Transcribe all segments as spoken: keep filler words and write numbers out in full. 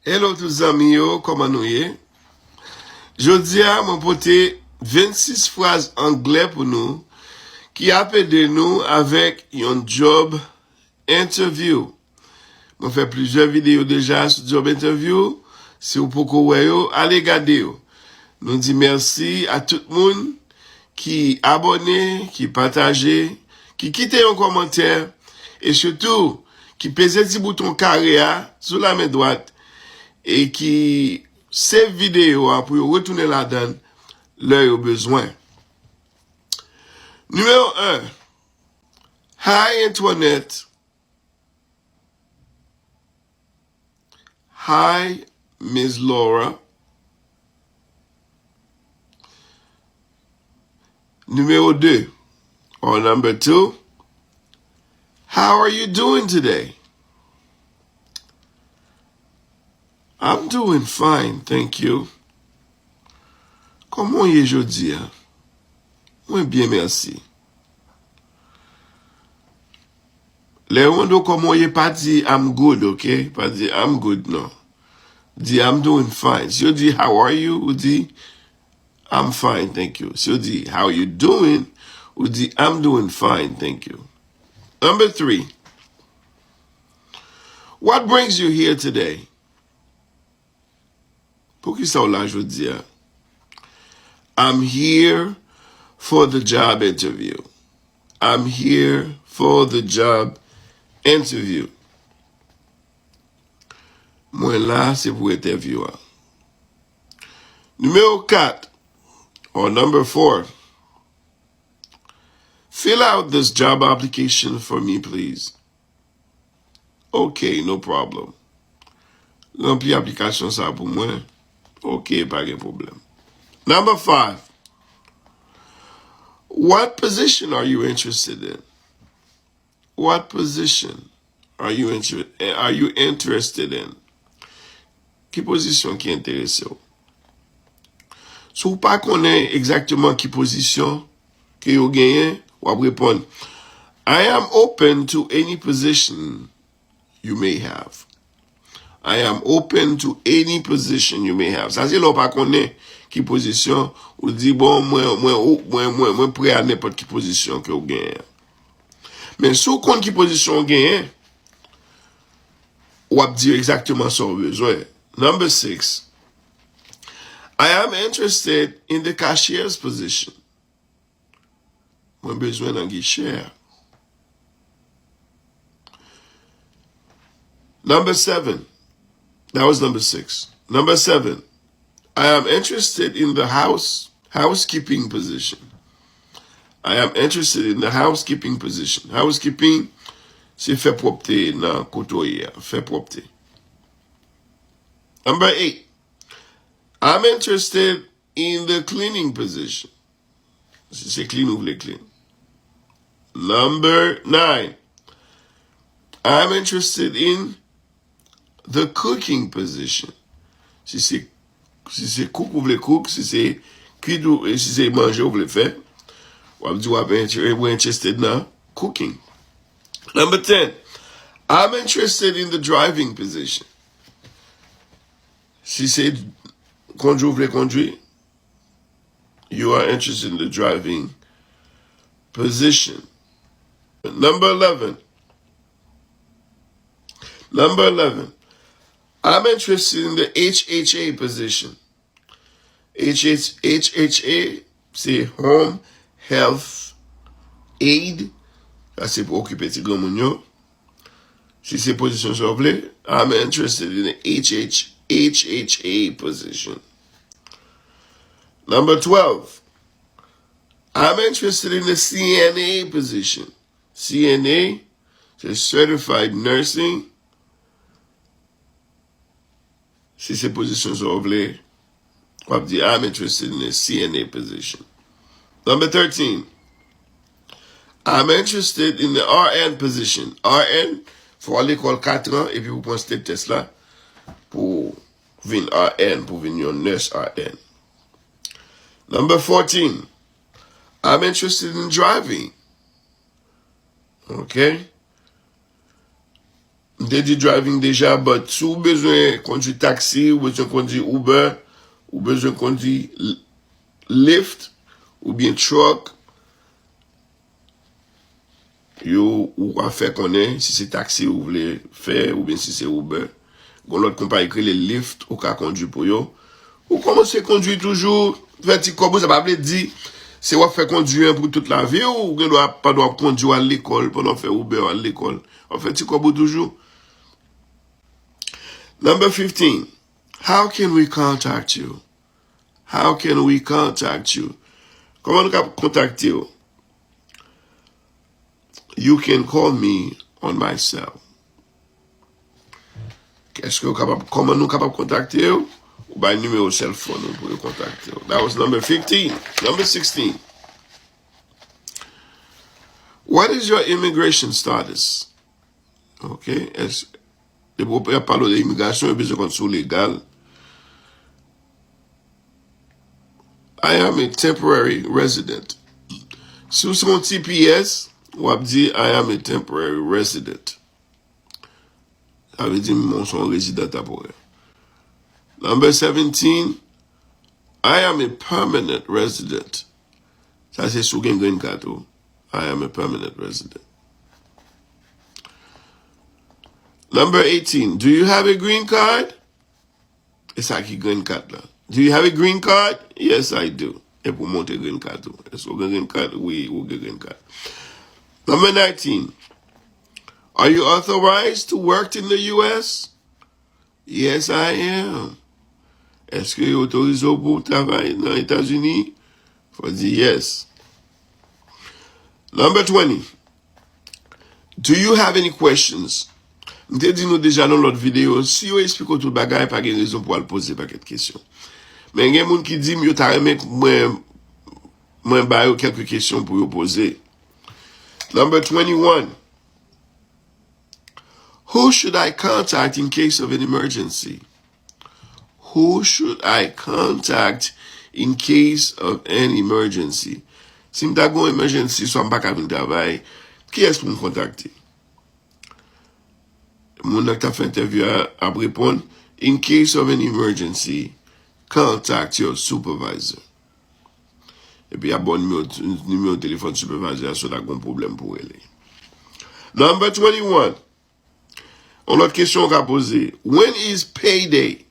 Hello tout zanmi yo, kòman nou ye? Jodi a, mwen pote vennsis fraz anglè pou nou ki ap ede nou avèk yon job interview. Mwen fè plizyè videyo deja sou job interview. Si w poko wè yo, ale gade yo. Nou di mèsi a tout moun ki abòne, ki pataje, ki kite yon kòmantè, e sitou ki peze ti bouton kare a sou lamen dwat e ki save videyo a pou yo retounen ladan l lè yo bezwen. Nimewo en. Hi Antoinette. Hi Miss Laura. Nimewo de, or number two. How are you doing today? I'm doing fine, thank you. Kòman w ye jodi a? Mwen byen, mèsi. Lè yo mande w kòman w ye, pa di I'm good, ok? Pa di I'm good, non. Di I'm doing fine. Si yo di how are you, ou di I'm fine, thank you. Si yo di how you doing, ou di I'm doing fine, thank you. Number three. What brings you here today? Poukisa w la jodi a? I'm here for the job interview. I'm here for the job interview. Mwen la, se pou entèvyou a. Nimewo kat, or number four. Fill out this job application for me, please. Ok, no problem. Ranpli aplikasyon sa pou mwen. Ok, pa gen pwoblèm. Number five. What position are you interested in? What position are you inter-, are you interested in? Ki pozisyon ki enterese w? Si w pa konnen egzakteman ki pozisyon ke yo genyen, w ap reponn, I am open to any position you may have. I am open to any position you may have. Sa se lè w pa konnen ki pozisyon, ou di, bon, mwen, mwen, mwen, mwen, mwen prè a nenpòt ki pozisyon ke w genyen. Men si w konn ki pozisyon w genyen, w ap di yo egzakteman sa w bezwen. Number six. I am interested in the cashier's position. Mwen bezwen nan gichè a. Number seven. That was number six. Number seven. I am interested in the house, housekeeping position. I am interested in the housekeeping position. Housekeeping, se fè pwòpte nan kote w ye a, fè pwòpte. Number eight. I'm interested in the cleaning position. Si se clean ou vle clean. Number nine. I'm interested in the cooking position. Si se, si se cook ou vle cook, si se cuit ou, si se manje ou vle fè, w ap di w ap inter-, ou interested nan cooking. Number ten. I'm interested in the driving position. Si se kondwi ou vle kondwi, you are interested in the driving position. Number eleven. Number eleven. I'm interested in the H H A position. H H, H H A, se Home Health Aide. Sa se pou okipe ti granmoun yo. Si se pozisyon sa w vle, I'm interested in the H H, H H A position. Number twelve. I'm interested in the C N A position. C N A, se Certified Nursing. Si se pozisyon sa w vle, w ap di, I'm interested in a C N A position. Number thirteen. I'm interested in the R N position. R N, fò w al lekòl kat an, epi pou pran state test la, pou vin R N, pou vin yon nurse R N. Number fourteen. I'm interested in driving. Ok? M te di driving deja, but si w bezwen kondui taxi, ou bezwen kondui Uber, ou bezwen kondui L-, Lyft, oubyen truck, yo, ou ka fè konnen si se taxi ou vle fè, oubyen si se Uber. Gon lòt konpayi ki rele Lyft, ou ka kondui pou yo. Ou kòmanse kondui toujou, fè ti kòb ou, sa pa vle di se w ap fè kondui an pou tout lavi w, ou gen dwa pandan w ap kondui w al lekòl, pandan w ap fè Uber w al lekòl. W ap fè ti kòb ou toujou. Number fifteen, how can we contact you? How can we contact you? Kòman nou ka kontakte w? You can call me on my cell. Èske w kapab, kòman nou kapab kontakte w? Ou bay nimewo cell phone ou pou yo kontakte w. That was number fifteen. Number sixteen. What is your immigration status? Ok. Èske, depi w ap pale de imigrasyon, yo bezwen konn si w legal. I am a temporary resident. Si w se yon T P S, w ap di, I am a temporary resident. Sa vle di, mwen se yon rezidan tanporè. Number seventeen, I am a permanent resident. Sa se si w gen green card ou. I am a permanent resident. Number eighteen, do you have a green card? E sa ki green card la. Do you have a green card? Yes, I do. E pou montre green card ou. Èske w gen green card? Wi, ou gen green card. Number nineteen. Are you authorized to work in the U S? Yes, I am. Èske yo otorize w pou w travay nan Etazini? Fò w di yes. Number twenty. Do you have any questions? M te di nou deja nan lòt videyo, si yo eksplike w tout bagay, pa gen rezon pou w al poze pakèt kesyon. Men gen moun ki di m yo ta renmen mwen, mwen ba yo kèlke kesyon pou yo poze. Number twenty-one. Who should I contact in case of an emergency? Who should I contact in case of an emergency? Si m ta gen yon emergency, swa m pa ka vin travay, kiyès pou m kontakte? Moun nan k t ap fè entèvyou a ap reponn, in case of an emergency, contact your supervisor. Epi y ap ba w nimewo, nimewo telefòn supervisor a si w ta gen yon pwoblèm pou w rele. Number twenty-one. Yon lòt kesyon w ka poze. When is payday?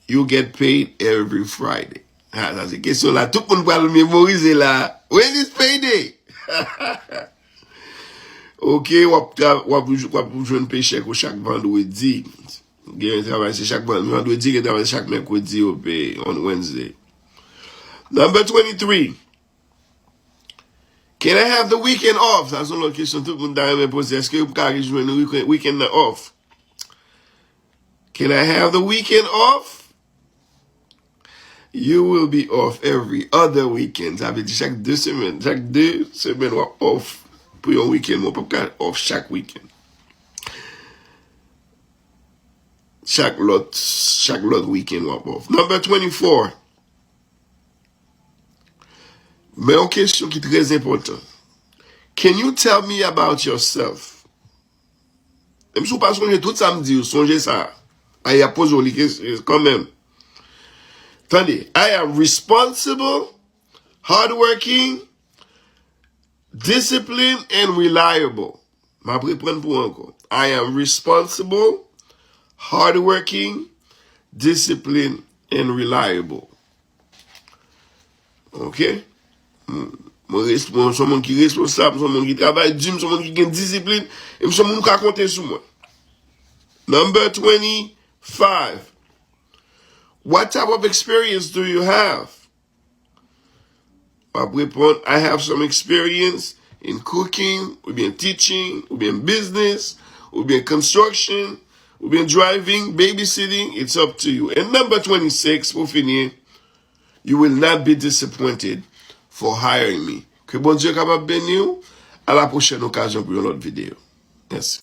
You get paid every Friday. Ha, sa se kesyon la tout moun pral memorize la. When is payday? Ok, w ap tra-, w ap, w ap jwenn pechèk ou chak vandredi. Gen travay se chak van-, vandredi, gen travay chak mèkredi ou pe on Wednesday. Number twenty-three. Can I have the weekend off? Sa se yon lòt kesyon tout moun ta renmen poze. Èske m ka jwenn weekend, weekend nan off? Can I have the weekend off? You will be off every other weekend. Sa vle di chak de semèn. Chak de semèn w ap off pou yon weekend. Mwen p ap ka off chak weekend. Chak lòt, chak lòt weekend w ap off. Number twenty-four. Men yon kesyon ki trè enpòtan. Can you tell me about yourself? Menm si w pa sonje tout sa m di yo, sonje sa. A, y ap poze w li kes-, kanmenm. Tande, I am responsible, hardworking, disciplined and reliable. M ap reprann pou w ankò. I am responsible, hardworking, disciplined and reliable. Ok? M, mwen res-, mwen se yon moun ki responsab, m se yon moun ki travay di, m se yon moun ki gen disiplin, e m se yon moun ou ka konte sou mwen. Number twenty-five. What type of experience do you have? W ap reponn, I have some experience in cooking, oubyen teaching, oubyen business, oubyen construction, oubyen driving, babysitting, it's up to you. And number twenty-six, pou fini, you will not be disappointed for hiring me. Ke Bondye kapab beni w. A la pwochèn okazyon pou yon lòt videyo. Mèsi.